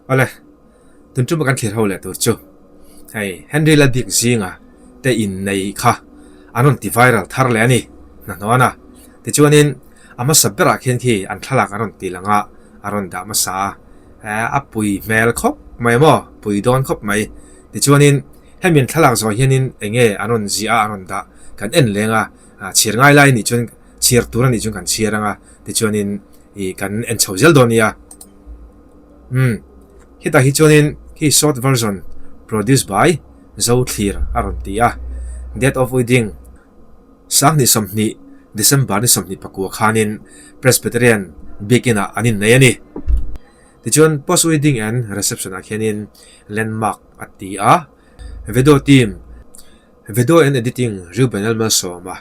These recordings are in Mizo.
Awle, tun ṭuma kan thlir ho leh tur chu hei Henry Lalbik zinga te innei kha an rawn ti viral thar leh a ni hnahnawna. Tichuanin a hmasa berah khian khi an thlalak an rawn ti lang a, a rawn dah hmasa a, a pui hmel khawp mai maw, pui dawn khawp mai. Tichuanin hemi an thlalak zawh hianin eng nge an rawn ziah a, an rawn dah kan en leng a, chhiar ngai lai nih chuan chhiar tur a nih chuan kan chhiar ang a, tichuanin ih kan en chho zel dawn nia. Umm hetah hi chuanin khi short version produced by Zothlir a rawn ti a, date of wedding Sanghnih 20 December ni 24 khanin Presbyterian Biakin ah an innei a ni. Tichuan post wedding and reception ah khianin landmark a ti a, video team Video and editing Reuben Lalmalsawma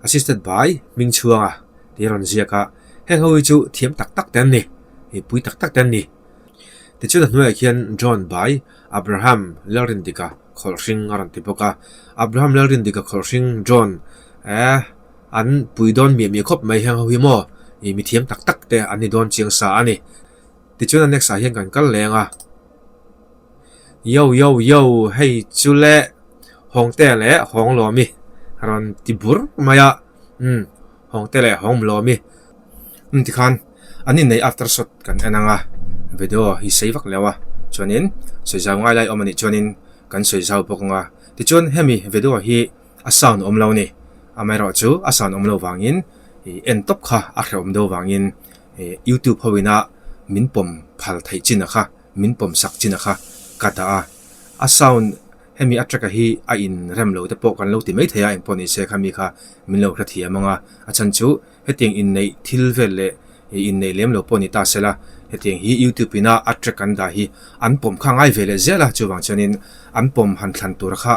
assisted by Hmingchhuanga tih a rawn ziak a, heng ho hi chu thiam tak tak te an ni, ih pui tak tak te an ni. Tichuan a hnuaiah khian John by Abraham Lalrindika Khawlhring a rawn ti bawk a, Abraham Lalrindika Khawlhring John eh an pui dawn miah miah khawp mai heng ho hi maw ih mi thiam tak tak te an ni dawn chiang sa a ni. Tichuan a next ah hian kan kal leng a. Yo yo yo hei chu le Hawngte leh Hawnglawmi rawn ti bur mai a, umm Hawngte leh Hawnglawmi umm tikhan an inneih after shot kan en ang a, video hi sei vak leu a chuanin sawi zau ngai lai awm a nih chuanin kan sawi zau bawk ang a, tichuan hemi video hi a sound awm lo a ni, amaherawhchu a sound awm lo vangin ih en tawp kha a hrehawm deuh vangin ih youtube ho ina min pawm phal theih chin a kha. Min pawm sak chin a kha ka dah a, a sound hemi a track a hi a in rem lo te pawh kan lo ti mai thei a engpawh ni se kha mi kha min lo hrethiam ang a, a chhan chu hetiang inneih thil vel leh inneih lem lo pawh ni ta se la hetiang hi youtube ina a track an dah hi an pawm kha ngai ve leh zel a chuvang chuanin an pawm han thlan tur kha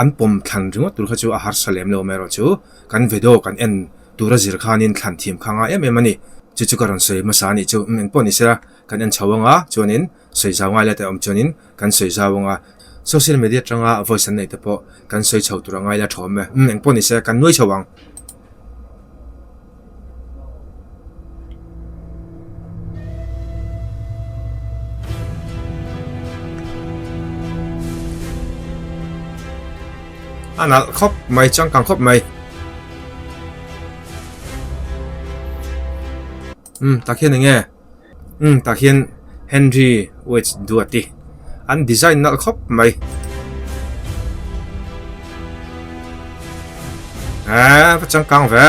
an pawm thlan ringawt tur kha chu a harsa lem lo amaherawhchu kan video kan en tura zir khanin thlan thiam kha ngai em em a ni chu chu ka rawn sawi hmasa a nih chu engpawh ni se la. Kan en chho ang a, chuanin sawi zau ngai lai te awm chuanin kan sawi zau ang a, social media atanga voice an neih te pawh kan sawi chho tur a ngai la tha awm e, umm engpawh ni se kan nuai chho ang. A nalh khawp mai, changkang khawp mai. Umm tak hian eng nge? Umm tah hian Henry Waits Duati an design nalh khawp mai. Eee va changkang ve.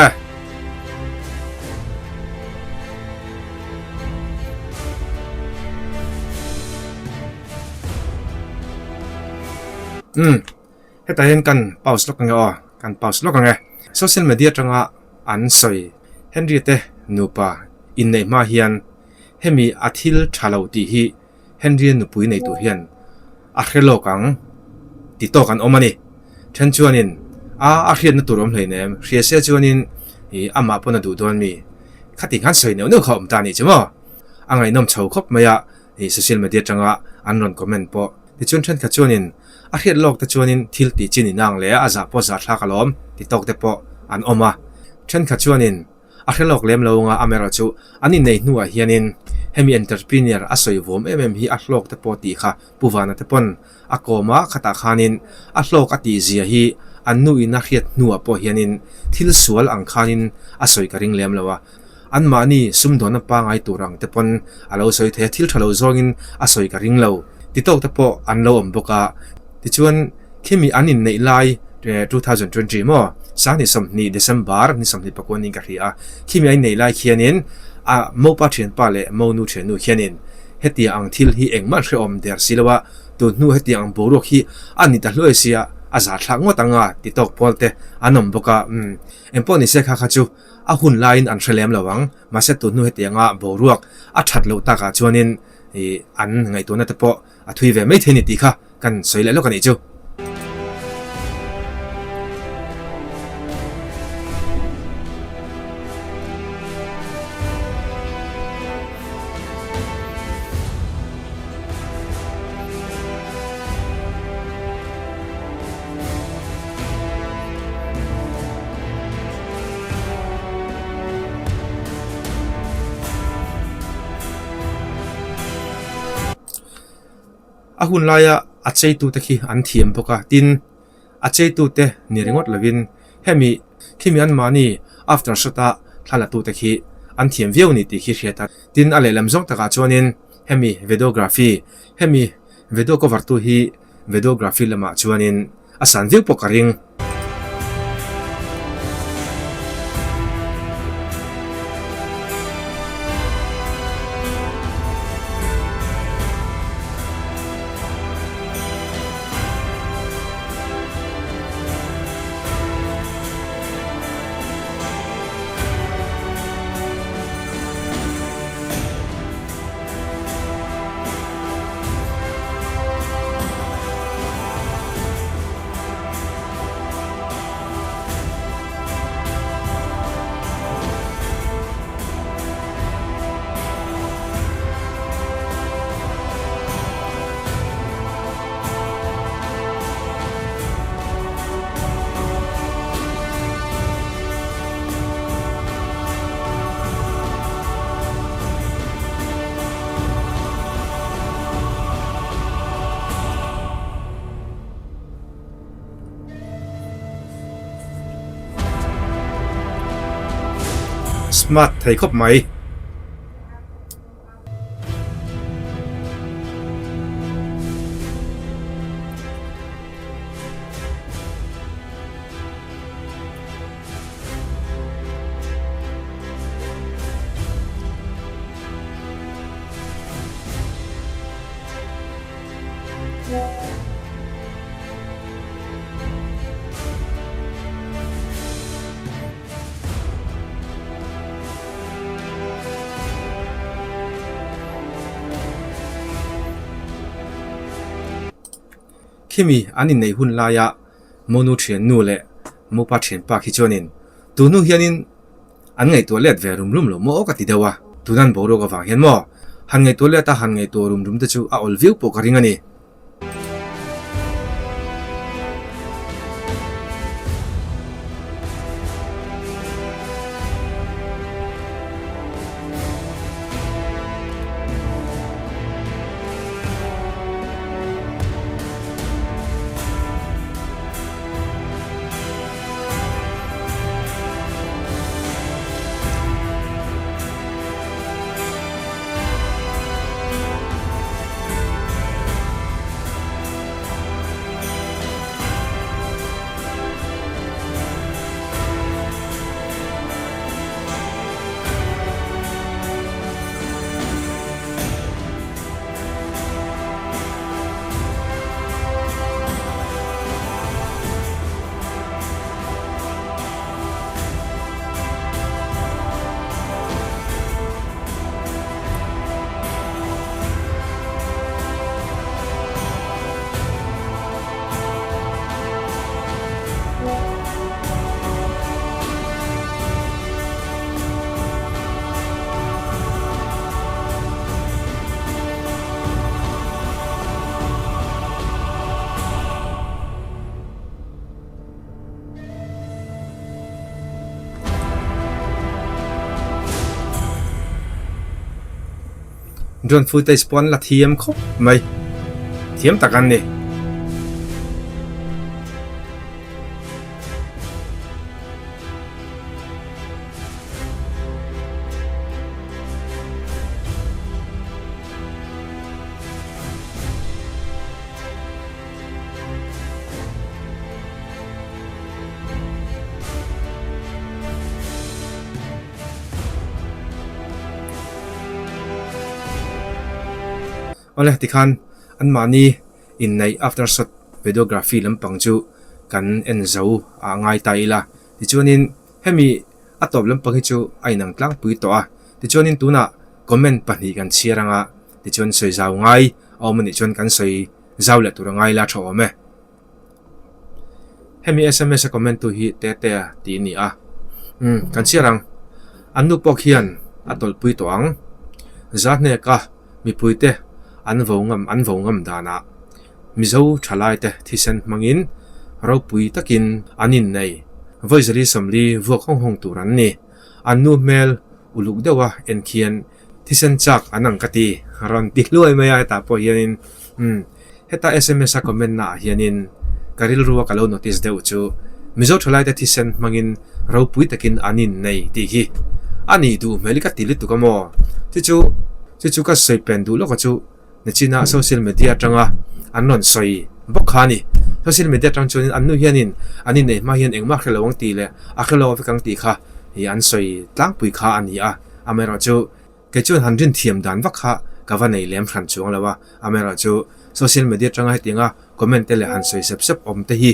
Umm hetah hian kan pause lawk ange aw kan pause lawk ange social media atanga an sawi Henry te nupa inneih hma hian hemi a thil tha lo tih hi Henry a nupui nei tur hian a hre lawk ang ti tawk an awm a ni. Then chuanin a a hriatna tur awm hleinem hria se chuanin ih amah pawn a duh dawn mi khati khan sawi neuh neuh kha a awm ta a nih chu maw? A ngaihnawm chho khawp mai a ih social media atanga an rawn comment pawh. Tichuan thenkhat chuanin a hriat lawk te chuanin thil tih chin inang leh a zah pawh zah thlak alawm ti tawk te pawh an awm a. Thenkhat chuanin a hre lawk lem lo anga amaherawhchu an inneih hnuah hianin hemi entrepreneur a sawi vawm em em hi a hlawk te pawh tih kha Pu Vana te pawn a kawm a, khatah khanin a hlawk a tih zia hi an nu in a hriat hnuah pawh hianin thil sual ang khanin a sawi ka ring lem lo a, anmahni sumdawnna pangai tur ang te pawn a lo sawi thei a, thil tha lo zawngin a sawi ka ring lo ti tawk te pawh an lo awm bawk a, tichuan khimi an inneih lai 2020 maw Sanghnih 20 December ni 24 niin ka hria a, khimi an inneih lai khianin a mopa thianpa leh monu thiannu khianin Hetiang ang thil hi engmah hrehawm der si lo a, tun hnu hetiang ang boruak hi a ni ta hluai sia, a zahthlak ngawt ang a ti tawk pawl te an awm bawk a, umm engpawh ni se kha kha chu a hun laiin an hre lem lo ang, mahse tun hnu hetianga boruak a that loh takah chuanin ih an ngaihtuahna te pawh a thui ve mai thei a ni tih kha kan sawi leh lawk a nih chu. A hun laia a cheitute khi an thiam bawk a, tin a cheitute ni ringawt lovin hemi khimi anmahni after shot a thla latute khi an thiam viau a ni tih khi hriat a. Tin a lehlam zawng takah chuanin hemi videography hemi video cover tu hi videography lamah chuanin a san viau pawh ka ring. Smart thei khawp mai. Khimi an inneih hun laia monu thiannu leh mopa thianpa khi chuanin tunu hianin an ngaihtuah let ve rum rum lo maw ka ti deuh a, tunan boruak avang hian maw han ngaihtuah let a han ngaihtuah rum rum te chu a awl viau pawh ka ring a ni. Drone footage pawh an la thiam khawp mai thiam tak an ni. Awle tikhan anmahni inneih after shot videography lampang chu kan en zo a ngai ta ila tichuanin hemi a tawp lampang hi chu a inang tlangpui tawh a tichuanin tunah comment pahnih kan chhiar anga tichuan sawi zau ngai a awm anih chuan kan sawi zau leh tur a ngai la tha awm e. Hemi sms a comment tu hi Tetea tih a ni a, umm kan chhiar ang. An nu pawh khian a tawlhpui tawh ang. Zahneka mipuite an vo ngam an vo ngam danah Mizo thalaite thisen hmangin ropui takin an innei. Vawi zali sawmli vuak hawng hawng tur an ni. An nu hmel uluk deuha en khian thisen chak an ang ka ti, a rawn ti hluai mai a hetah pawh hianin umm. Heta sms a comment na ah hianin ka rilru a ka lo notice deuh chu Mizo thalaite thisen hmangin ropui takin an innei tih hi a nih duh hmel i ka ti lutuk a maw? Chu chu chu chu ka sawi pen duh lawk a chu Nichina social media atanga an rawn sawi bawk kha a ni. Social media atang chuanin an nu hianin an inneih hma hian engmah hre lo ang tih leh a hre lo vek ang tih kha ih an sawi tlangpui kha a ni a. Amaherawhchu kei chuan han rin thiam dan vak kha ka va nei lem hran chuang lo a. Amaherawhchu social media atanga hetianga comment te leh han sawi sep sep awm te hi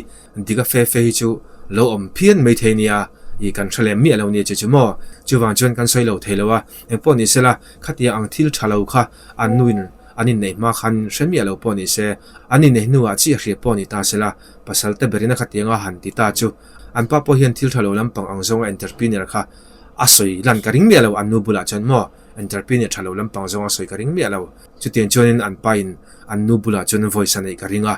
dik a fe fe hi chu lo awm phian mai thei nia ih kan hre lem miah lo nia chu chu maw. Chuvang chuan kan sawi lo thei lo a. Engpawh ni sela khatia ang thil tha lo kha An nuin an inneih hma khan hre miah lo pawh ni se, an inneih hnuah chiah hria pawh ni ta sela, pasal te berin a khatianga han ti ta chu an pa pawh hian thil tha lo lampang ang zawnga entrepreneur kha a sawi lan ka ring miah lo, an nu bulah chuan maw entrepreneur tha lo lampang zawnga sawi ka ring miah lo, chutiang chuanin an pa in an nu bulah chuan voice a neih ka ring a.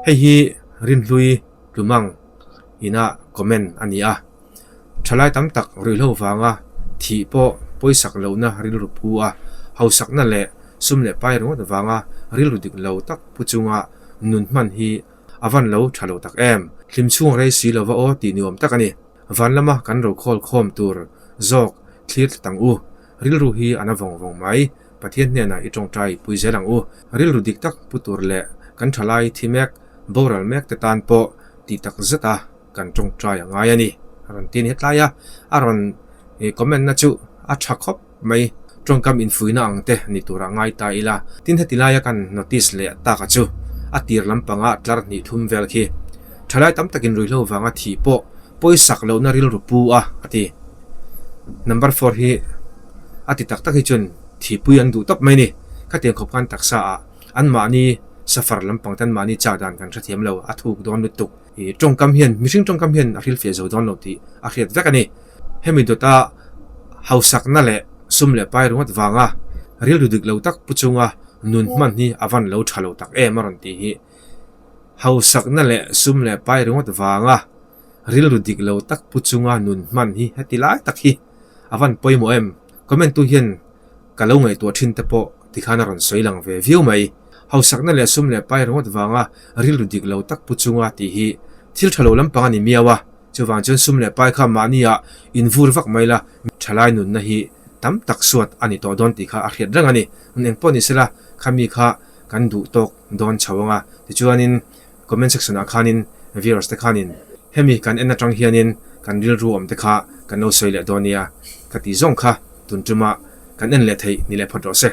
Hei hi Rinhlui Tlumang ina comment a ni a. Thalai tam tak ruihhlo vanga thih pawh pawisak lohna rilru phu a, hausakna leh sum leh pai ringawt vanga rilru dik lo tak pu chunga nun hman hi a van lo tha lo tak em. Hlim chhung rei si lova aw tih ni awm tak a ni. Van lama kan rokhawl khawm tur zawk thlir tlat ang u. Rilru hi a na vawng vawng mai. Pathian hnenah i tawngtai pui zel ang u. Rilru dik tak pu tur leh kan thalai thi mek, boral mek te tan pawh tih tak zet a. Kan tawngtai a ngai a ni. A rawn ti a ni hetlai a, a rawn comment na chu a tha khawp mai. Tawngkam infuihna ang te ni tur a ngai ta ila. Tin heti laia kan notice leh tak a chu a tir lampanga tlar hnih thum vel khi thalai tam takin ruihhlo vanga thih pawh pawisak lohna rilru pu a a ti. Number four hi a ti tak tak hi chuan thihpui an duh tawp mai ni. Khatiang khawp khan taksa ah anmahni safar lampang te anmahni chak dan kan hrethiam lo a thuk dawn lutuk. I tawngkam hian, mihring tawngkam hian a hrilhfiah zo dawn lo tih a hriat vek a ni. Hemi dawta hausakna leh sum leh pai ringawt vanga rilru dik lo tak pu chunga nun hman hi a van lo tha lo tak em a rawn tih hi. Hausakna leh sum leh pai ringawt vanga rilru dik lo tak pu chunga nun hman hi heti lai tak hi a van pawimawh em? Comment tu hian Ka lo ngaihtuah thin te pawh tikhan a rawn sawi lang ve viau mai. Hausakna leh sum leh pai ringawt vanga rilru dik lo tak pu chunga tih hi thil tha lo lampang a ni miau a. Chuvang chuan sum leh pai kha mahnia invur vak mai la, thalai nunna hi tam tak suat a ni tawh dawn tih kha a hriat reng a ni. Eng pawh ni sela khami kha kan duh tawk dawn chho ang a. Tichuanin Comment section ah khanin viewers te khanin hemi kan en atang hianin kan rilru awm te kha kan lo sawi leh dawn nia ka tih zawng kha tun tuma kan en leh theih ni leh phawt rawh se.